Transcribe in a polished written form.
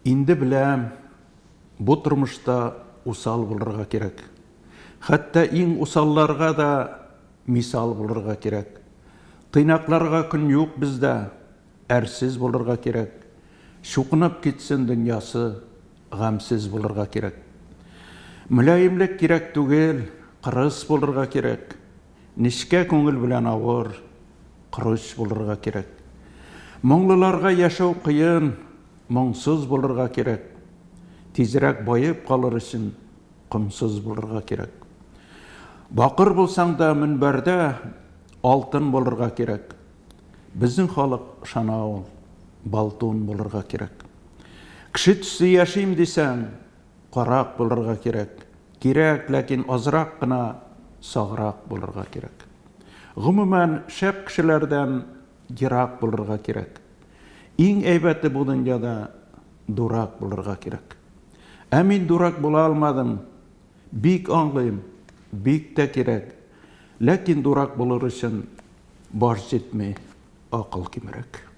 Инде беләм, бу тормышта усал булырга кирәк. Хәтта иң усалларга да мисал булырга кирәк. Тыйнакларга көн юк бездә, әрсез булырга кирәк. Чукынып китсен дөньясы, гамьсез булырга кирәк. Мөлаемлек кирәк түгел, кырыс булырга кирәк. Нечкә күңел белән авыр, корыч булырга кирәк. Моңлыларга яшәү кыен, моңсыз булырга кирәк. Тизрәк баеп калыр өчен комсыз булырга кирәк. Бакыр булсаң да мөнбәрдә алтын булырга кирәк. Безнең халык ышана ул, болтун булырга кирәк. Кеше төсле яшим дисәң, карак булырга кирәк. Кирәк, ләкин азрак кына саграк булырга кирәк. Гомумән, шәп кешеләрдән ерак булырга кирәк. Иң әйбәте бу дөньяда дурак булырга кирәк. Ә мин дурак була алмадым. Бик аңлыйм, бик тә кирәк. Ләкин дурак булыр өчен баш җитми, акыл кимрәк.